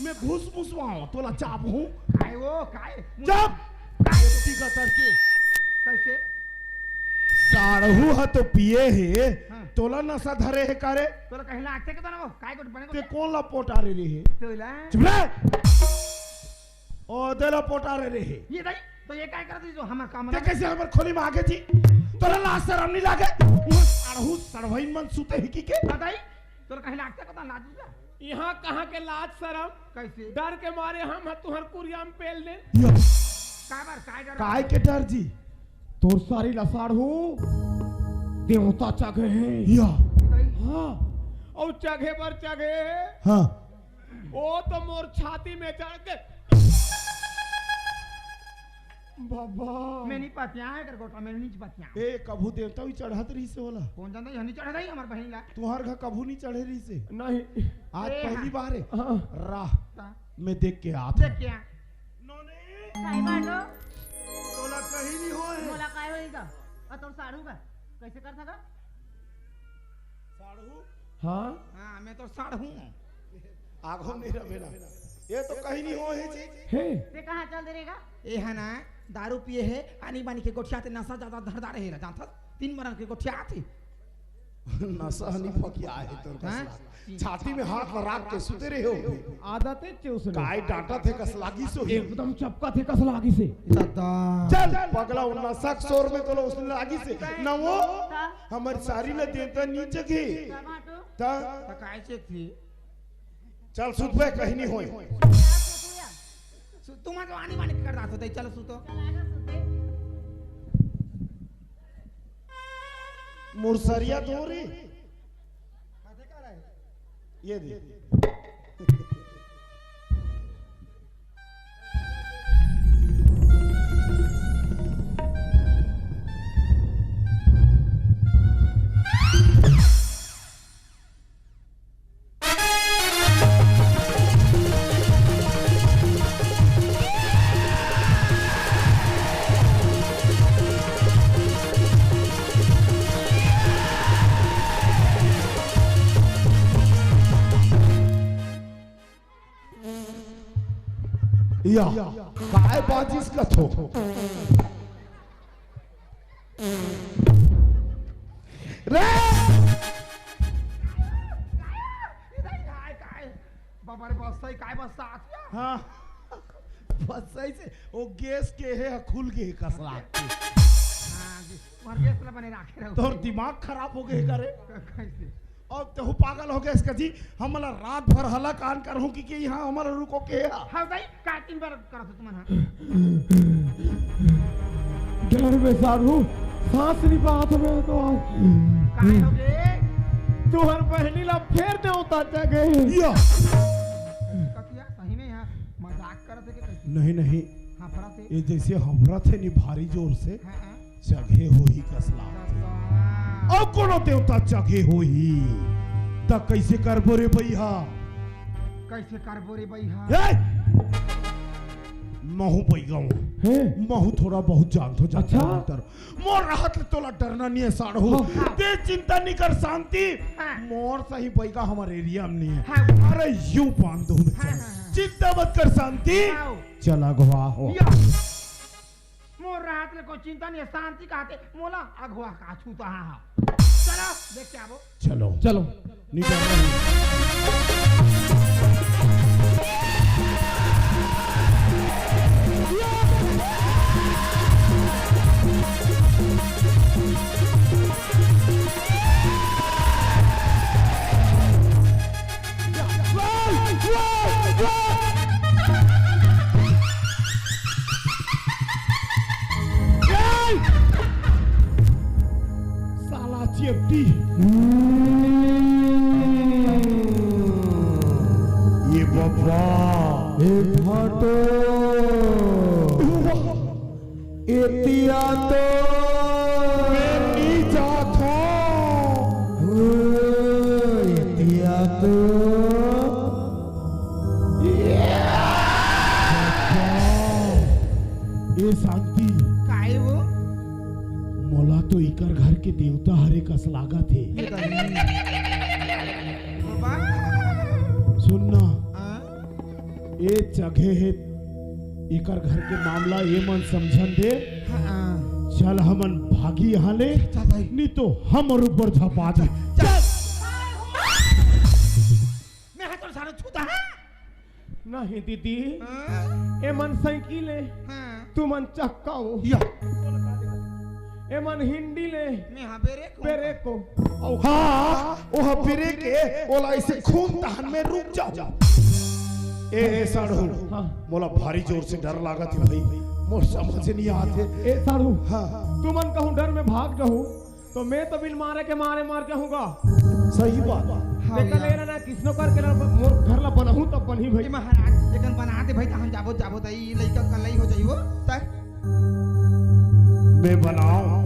मैं घूस मुसवा हूँ, तोला चाबहूँ। काय वो, काय? चुप! काय? बेटी का सर के। कैसे? साढ़ू ह तो पिए हे, हाँ। तोला नशा धरे हे का रे? तोला कहीं लागथे के तो ना वो, काय गोठ बने ते गोठ? कौन ला पोटारे रहे हे? तोला? चुप रह! ओ, दे ला पोटारे रहे हे। ये दाई, तो ये काय करत हे जो हमर काम ते ना? कैसे हमर खोली में आगे जी? तोला लाज शरम नहीं लागे? वो साढ़ू सड़वई मन सुते हे कि के? बताई? तोला कहीं लागथे के तो लाज नहीं ला? यहाँ कहाँ के लाज शरम? कैसे? डर के मारे हम ह तुहर कुरिया में पेल दे। या। काय बर, काय डर? काय के डर जी? तोर सारी ला साढ़ू देवता चघे हे। या। हाँ, अउ चघे बर चघे हे। हाँ। वो तो मोर छाती में चढ़ के बाबा। मैं नहीं पतिया, एकर गोठा में नहीं पतिया। ए, कभू देवता भी चढ़त रहिसे ओला। कौन जानता, यह नहीं चढ़त हे हमर बहिन ला। तुहर घर कभू नहीं चढ़े रहिसे। नहीं। आज ए, पहली हाँ। बार हे। हाँ। राह ता। मैं देख के आत देख हूँ। के आ। नोनी। काय बाटो? तोला कहीं नहीं होए। मोला काय होई गा? अउ तोर साढ़ू का? कैसे कर सका? साढ़ू? हाँ? हाँ, मैं तो साढ़ू हूँ। आगो नहीं रहे ना। ये तो कहीं नहीं हो हे जी। हे। ते कहाँ चल दे रेगा? ये है ना, दारू पिए हे, आनी बानी के गोठियाथे, नशा ज्यादा धरदा रहे ला, जानथस? तीन मरन के गोठियाथे। नशा नहीं पकिया हे तोर हाँ? कसला। छाती में हाथ ला राख के सुते रहे हो। आदत हे चूसने। काय डांटत हे कस लागिस होही। एकदम चपकत हे कस लागिस हे। दादा। चल, पगला, वो नशा के शोर में तोला उसने लागिस हे। ना वो, हमर सारी ला देवता नहीं चघे। ता? ता काय चघे? चल, सुत बे, कहीं नहीं होए। सु-, तुम तो आनी बानी कर रहा था, चलो सुतो। मोर सरिया दो रे। ये दे। या, काय बाजिस कथो? रे! बाबा रे, बस सही, काय बस साथ या? हाँ। बस सही से, वो गैस के हे, खुल गे हे कसला। हाँ जी, तुम्हार गैस ला बने राखे रहो। तोर दिमाग खराब हो गे का रे? कैसे? अब तेहू पागल हो गेस का जी, हमला रात भर हला कान करहूँ कि, कि यहाँ हमला रुको के हा। हाँ दाई, का तीन बार करत हो तुमन हा? डर में साढ़ू, सांस नहीं पात मैं तो आज। काय हो गे? तुहर बहिनी ला फेर देवता चघे। या। कतिया, सही में यहाँ मजाक करत हे कि कैसे? नहीं, नहीं। हाँ, फरत हे। ये जैसे हफरत हे नी भारी जोर से। हाँ, हाँ। चघे होही कस लागथे। अब कोनो देवता चघे होही, त कइसे करबो रे बइहा? कइसे करबो रे बइहा? ए! महू बइगा हूँ। हैं? महू थोड़ा बहुत जानथो, जानथो अच्छा? मंतर। मोर रहत ले तोला डरना नहीं है, साढ़ू। हाँ। ते चिंता नहीं कर, शांति। हाँ। मोर सही बइगा हमर एरिया में नहीं है। हाँ। अरे, यूं बांध दूं मैं, हाँ, चल। हाँ, हाँ। चिंता मत कर, शांति। हाँ। चल, अगवा हो। या। मोर रात ले कोई चिंता नहीं है, शांति कहते, मोला अगवा का छूता हा। चलो, देख के आवो। चलो। चलो। निकल रही। साला चेपटी। ये बप्पा। ए भाटो। एतिया तो मैं नी जात हूँ। ओ, एतिया तो। ए शांति। काहे वो? मोला तो इकर घर के देवता हरे कस लागत हे। ये तो नहीं। बाबा। ए जगह हे, एकर घर के मामला ए मन समझन दे। हाँ। चल हमन भागी यहाँ ले, चल भाई। नहीं तो हमर ऊपर झपा दे। चल। मैं हाथ और सारा छूता है। नहीं दीदी, हाँ? ए मन साइकिल हे, हाँ। तुमन चक्का हो। या। ए मन हिंडी ले, मैं हाँ ब्रेक हूँ। ब्रेक हो। हाँ, ओह ब्रेक हे, ओला ऐसे खून तहन में रुक जाओ। ए, ए साढ़ू, हाँ। मोला भारी जोर से डर लागत हे भाई, मोर समझ नहीं आत हे। ए साढ़ू, हाँ। तुमन कहूँ डर में भाग जाहू, तो मैं तो बिन मारे के मारे मर जाहूँगा। सही बात। हाँ तेकर भैया। ले ना, किसनो करके ना, मोर घर ला बनाहूँ तब बनही भाई। ए महाराज, एकन बना दे भाई, तहन जाबो, जाबो त ई लइका कलई हो जाइबो। त मैं बनाओ।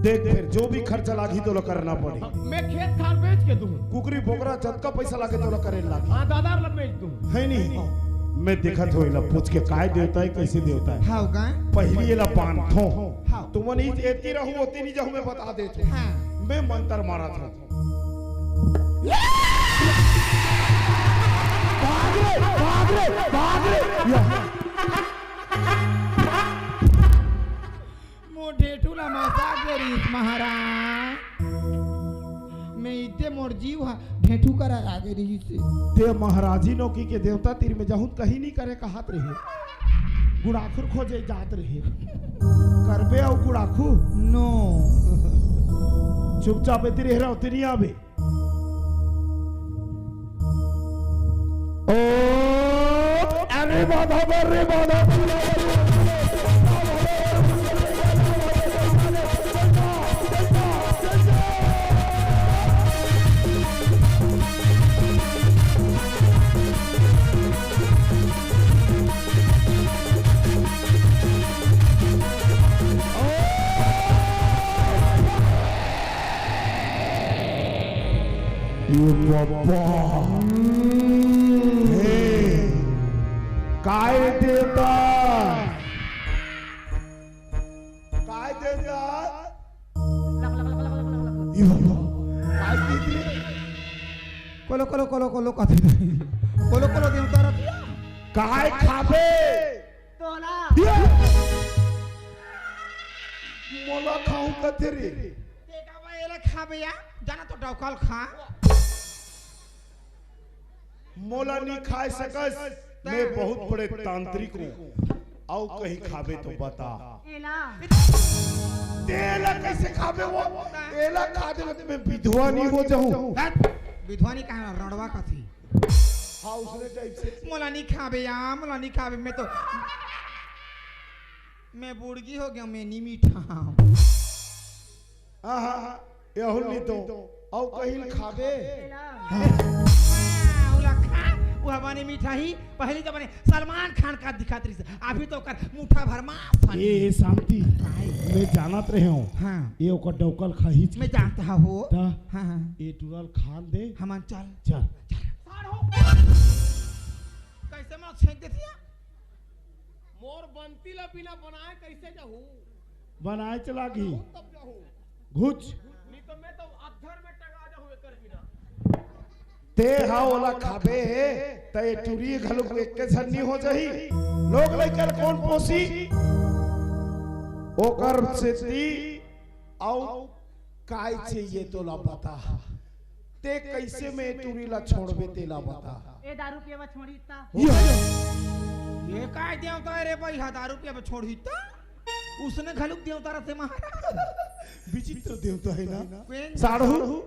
देख फिर जो भी खर्चा लागी तोला करना पड़ी। मैं खेत खार बेच के दूँ। कुकरी बोकरा जतका पैसा लागे तोला करे लागी। हाँ, दादा ला बेच दूँ। है नहीं? मैं देखत हो एला पूछ के काय देवता हे, कैसे देवता हे। हाँ, का? पहली एला बांधथो। हाँ। तुमन ही एती रहू, ओती नहीं जाहू, मैं बता देत हूँ। हाँ। मैं मंत्र मारत हूँ। भाग रे, भाग रे, भाग रे। या। मोर ढेठू ला मसा गे रहिस महाराज। मैं इते मोर जीव हा ढेठू करा आ गे रहिस। ते महाराजी नोकी के देवता तीर में जाहूं कहीं नहीं करे कहत रहे। गुड़ाखुर खोजे जात रहे। करबे अउ गुड़ाखू? नो। चुपचाप एती रह रहा, तेरी आबे। ओ, अरे बाधा बर रे बाधा। ये बाबा। हे, काय देवता? काय देवता? ये बाबा। काय देवता? कोलो, कोलो, कोलो, कोलो, कथे। कोलो, कोलो देवता रतिया। काय खाबे? तोला। ये! मोला खाऊं कथे रे। तेका बा एला खाबे या, जाना तो डौकल खा। मोला नहीं खाए सकस, मैं बहुत बड़े तांत्रिक हूँ। अउ कहीं खाबे तो बता। एला। तेला कैसे खाबे वो? एला खा दे मैं विधवा नहीं हो जाऊं। विधवा नहीं कहा, रड़वा कथी। हाँ, उसने टाइप से। मोला नहीं खाबे या, मोला नहीं खाबे, मैं तो, मैं बुड़गी हो गया, मैं नहीं मीठा। हाँ, हाँ, हाँ, एहू नहीं तो, अउ कहीं खाबे। हाँ। हाँ, उला खा, वो हमारे मीठा ही, पहली तो बने सलमान खान का दिखात रहिस, अभी तो ओकर मुठा भर मांस हन। ए, ए, शांति, काय? मैं जानत रहे हूँ। हाँ। ये ओकर डौकल खाही। मैं जानता हूँ। ता? हाँ, हाँ। ये टुरल खान दे। हमन चल। चल। चल। कैसे मैं छेंक देती है? मोर बनती ला बिना बनाए कैसे जाहू? बनाए चला गई। तब जाहू। घुच। नहीं तो मैं तो अधर में टंगा जाहू एकर बिना। ते हा ओला खाबे हे, त ए टुरी घलो एक के झन नी हो जाही। लोग लइका ल कोन पोसी? ओकर सेती अउ काय चाहिए तोला बता। ते कैसे में टुरी ला छोड़बे तेला बता। ए दारू पियवा छोड़ी ता। ये, ये काय देवता हे रे भाई, हा दारू पियवा छोड़ी ता? उसने घलुक देवता रथे महाराज। विचित्र देवता है ना? कोई साढ़ू,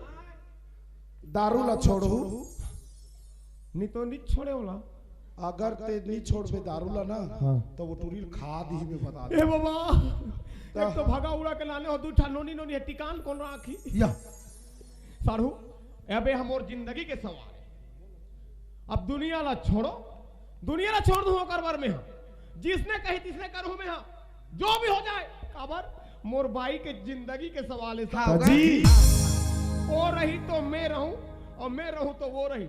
दारू ला छोड़हू। नहीं तो नहीं छोड़े वाला। अगर ते नहीं छोड़बे दारू ला ना, हाँ। तो वो टुरी खा दी में बता दे। ए बाबा, तो एक तो भगा उड़ा के लाने हो, दू ठा नोनी नोनी है, टिकान कौन राखी? या। साढ़ू, अबे हम और जिंदगी के सवाल है। अब दुनिया ला छोड़ो, दुनिया ला छोड़ दूं ओकर बर में हाँ। जिसने कही तिसने करूं मैं हाँ। जो भी हो जाए, काबर मोर बाई के जिंदगी के सवाल है हाँ, साढ़ू। जी। वो रही तो मैं रहूं और मैं रहूं तो वो रही।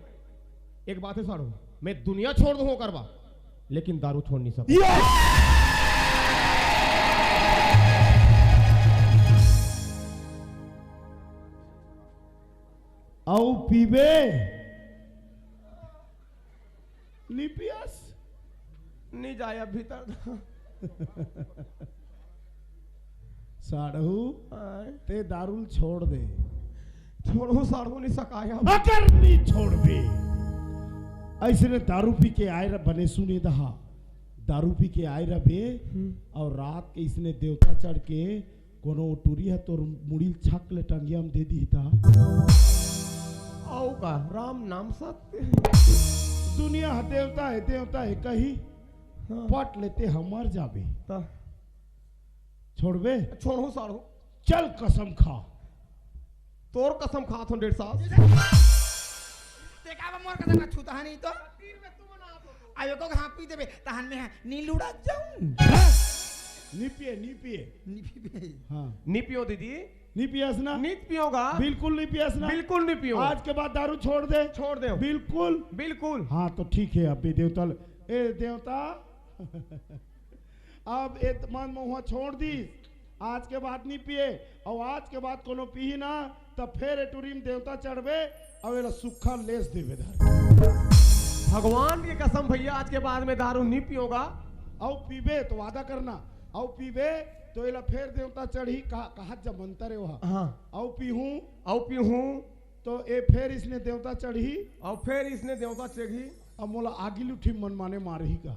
एक बात है साढ़ू, मैं दुनिया छोड़ दूं ओकर बर, लेकिन दारू छोड़ नहीं सकूं। ये! अउ पीबे? नी पियस? नी जाय अब भीतर। साढ़ू, आय। ते दारू ल छोड़ दे। छोड़ो साढ़ू, नी सकाय अब। अगर नी छोड़बे, अइसने दारू पी के आय रह बने सुने दहा, दारू पी के आय रहबे हम्म। अउ रात के अइसने देवता चढ़ के कोनो टूरी ह तोर मुड़ी ल छक ले टंगिया म दे दिही त। अउ का, राम नाम सत्य। दुनिया ह देवता हे, देवता हे कही, हाँ। पट ले ते ह मर जाबे। त? छोड़बे? छोड़ो साढ़ू। चल कसम खा। तोर कसम खात हों डेढ़ सास। ते का बा मोर कसम खा, छूतहा नहीं तो। आयो को हाँ पी देबे, तहन में हाँ नी लुढ़क जाऊं। नी पिए, नी पिए। नी पीबे। हाँ। नी पियो दीदी। नी पियस ना? नी पियोगा। बिल्कुल नी पियस ना? बिल्कुल नी पियो। आज के बाद दारू छोड़ दे। छोड़ दे। बिल्कुल। बिल्कुल। हाँ तो ठीक हे, अब भी देवता ल-, ए देवता, अब ए मन महुआ छोड़ दिस, आज के बाद नी पिए, अउ आज के बाद कोनो पीही ना, त फेर ए टूरी म देवता चढ़बे, अउ एला सुक्खा लेस देबे धर। भगवान के कसम भैया, आज के बाद में दारू नी पियोगा। अउ पीबे त वादा करना, अउ पीबे त एला फेर देवता चढ़ही, कहा, कहत जा मंतर हे ओहा। हाँ। अउ पीहूं। अउ पीहूं। तो ए फेर इसने देवता चढ़ही। अउ फेर इसने देवता चढ़ही। अब मोला आगी लुठी मनमाने मारही का?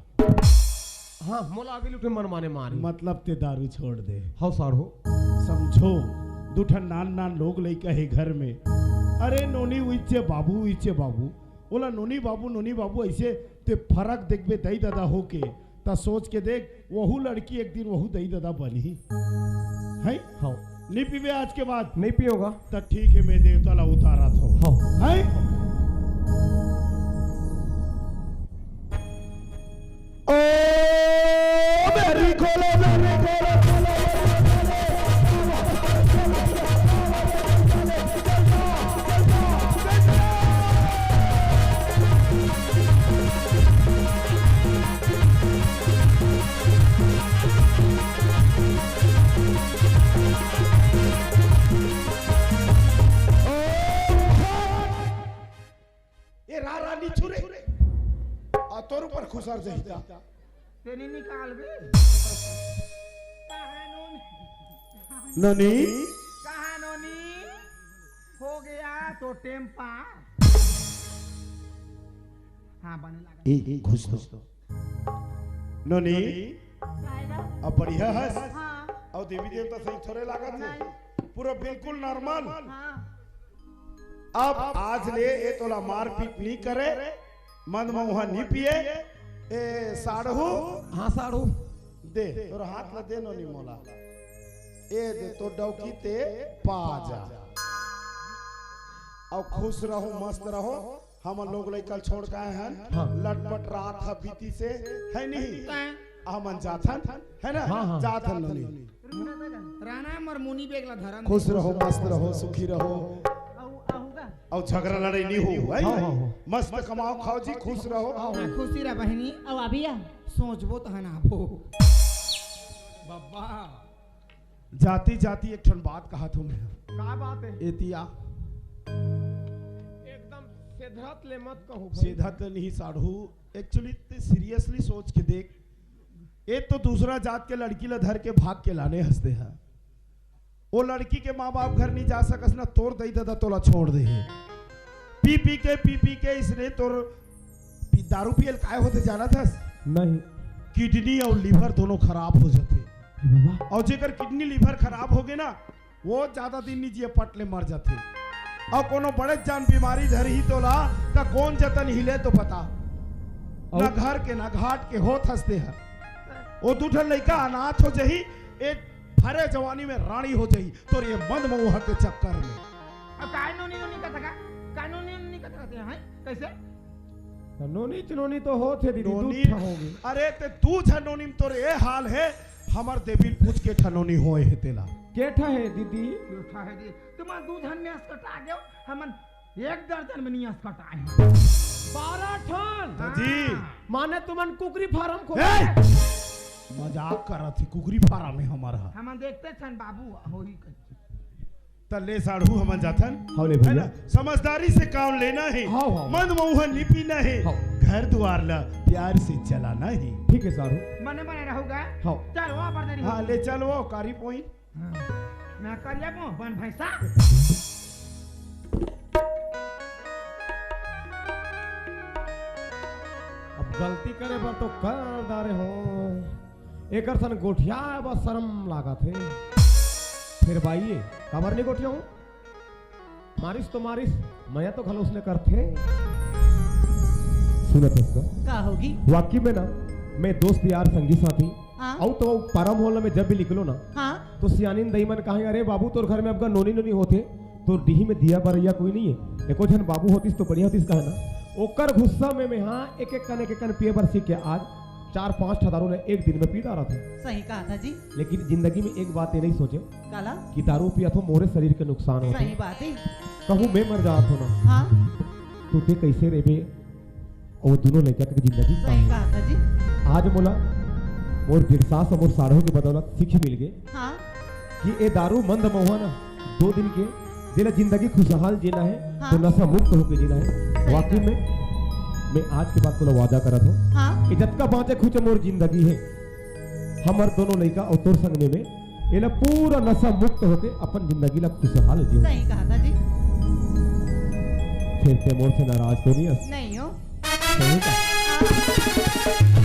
हाँ, मोला आगी लुठी मनमाने मारही। मतलब ते दारू छोड़ दे। हव साढ़ू। समझो, दू ठन नान नान लोग लइका हे घर में। अरे नोनी उइचे बाबू, उइचे बाबू। ओला नोनी बाबू, नोनी बाबू अइसे ते फरक देखबे दई ददा होके। त सोच के देख, वहू लड़की एक दिन वहू दई ददा बनही। हैं? हव। नी पीबे आज के बाद? नी पियोगा। त ठीक हे, मैं देवता ला उतारत हों। हव। हैं? ओ मेरी खोलो, मेरी खोलो, खोलो, खोलो, खोलो। ए रा रा नी छुरे। आ तोर ऊपर खुसर जहिता। तेनी निकाल बे। कहाँ नोनी? नोनी? कहाँ नोनी? हो गया तो टेम्पा। हाँ, बने लगा। ए, ए, घुस तो। नोनी, काय बा? अब बढ़िया हस? हाँ। अउ देवी देवता सही थोरे लागत हे? नहीं। पूरा बिल्कुल नॉर्मल। हाँ। अब आज ले ए तोला मारपीट नी करे, मद मउहा नी पिए। ए साढ़ू। हाँ साढ़ू। दे, तोर हाथ ला दे नोनी मोला। ए दे, तोर डौकी ते पा जा। अउ खुश रहो, मस्त रहो। हमन लोग लइका ल छोड़ के आए हन। हाँ। लटपट रात ह बीतिस हे, है नहीं? तैं। हमन जाथन, है ना? हाँ, हाँ। जाथन नोनी। राना मर मुनी बेग ला धरन। खुश रहो, मस्त रहो, सुखी रहो। अउ, अहू का? अउ झगड़ा लड़ाई नी हो, है हाँ, नहीं? हाँ, हाँ। मस्त कमाओ, खाओ जी, खुश रहो। हाँ, खुशी रह बहिनी। अउ अभी आ, सोचबो तहन आबो। बाबा। जाती जाती एक ठन बात कहत हों मैं। का बात हे? एतिया। एकदम सेधरत ले मत कहू भाई। सेधरत ले नहीं साढ़ू। Actually, ते seriously सोच के देख। ए तो दूसरा जात के लड़की ला धर के भाग के लाने हस ते हा। ओ लड़की के माँ बाप घर नी जा सकस ना, तोर दई ददा तोला छोड़ दे हे। पी पी के, पी पी के इसने तोर पी-, दारू पिए ल काय होथे जानत हस? नहीं। Kidney अउ liver दोनों खराब हो जाथे। बाबा। अउ जेकर kidney liver खराब होगे ना, वो ज्यादा दिन नी जिए, पट ले मर जाथे। अउ कोनो बड़े जान बीमारी धरही तोला, त कोन जतन हिले तो बता। अउ ना घर के, ना घाट के होत हस ते ह। ओ दू ठन लइका अनाथ हो जही, ए भरे जवानी में रानी हो जही, तोर ये मद मउहा के चक्कर में। अब काय नोनी नोनी कथस का? काय नोनी नोनी कथस का? हैं? कैसे? नोनी चनोनी तो होत हे दीदी, दू नोनी, ठा होगे। अरे ते दू झन नोनी में तोर ए हाल हे, हमर देवी ल पूछ के ठा नोनी होए हे तेला। के ठा हे दीदी? के ठा हे दीदी? तुमन दू झन में असकटा गेव, हमन एक दर्जन में नी असकटाए हन। बारह ठन? हाँ। जी। माने तुमन कुकरी फारम खोल ए! मजाक करत हे, कुकरी फारम हे हमर हा। हमन देखते छन बाबू, होही कहिके। त ले साढ़ू हमन जाथन। हव ले है भैया। ना? समझदारी से काम लेना हे। हव, हव। मद मउहा नी पीना हे। हव। घर दुआर ला प्यार से चलाना ही। ठीक है साढ़ू। बने बने रहूगा। हाँ। चल वो पर देरी हाँ, होगी। ले चल वो कारी पोई। हाँ। मैं कर ले वो बन भैंसा। अब गलती करे बर तो कर डारे हो। एकर सन गोठियाए बर शरम लागत हे। फेर बाई ये, काबर नहीं गोठियाहूँ? मारिस तो मारिस, मया तो घलो उसने करथे। सुनत हस का? का होगी? वाकई में ना, मैं दोस्त यार संगी साथी, हाँ। अउ तो परम होला में जब भी निकलो ना, हाँ। तो सियानिन दई मन कहे, "अरे बाबू, तोर घर में अब नोनी नोनी होथे, तोर डीही में दिया बरैया कोई नहीं है, एको झन बाबू होतिस तो बढ़िया होतिस," कहे ना। ओकर गुस्सा में मैं हाँ एक एक कन एक एक कन पिए बर सीख के आज चार पांच ठा दारू ने एक दिन में पी डारत हूँ। सही कहा था जी। लेकिन जिंदगी में एक बात ये नहीं सोचे काला? कि दारू पिया तो मोरे शरीर के नुकसान होथे। सही बात है। कहूँ मैं मर जात हो ना, हाँ। तो ते कैसे रेबे? और वो दोनों लड़का के जिंदगी का सही है। कहा था जी। आज मोला मोर बिरसास और मोर साढ़ू के बदौलत सीख मिल गए हाँ। कि ए दारू मंद महुआ ना दो दिन के, जेला जिंदगी खुशहाल जीना है, हाँ। तो नशा मुक्त होके जीना है। सही वाकई बात। में मैं आज के बाद तोला वादा करत हूँ हाँ। कि जतका बाँचे खुचे मोर जिंदगी है, हमर दोनों लइका अउ तोर संग में मैं एला पूरा नशा मुक्त होके अपन जिंदगी ला खुशहाल जीऊँ। सही कहा था जी। फिर ते मोर से नाराज तो नहीं हस? नहीं हो। सही का? हाँ।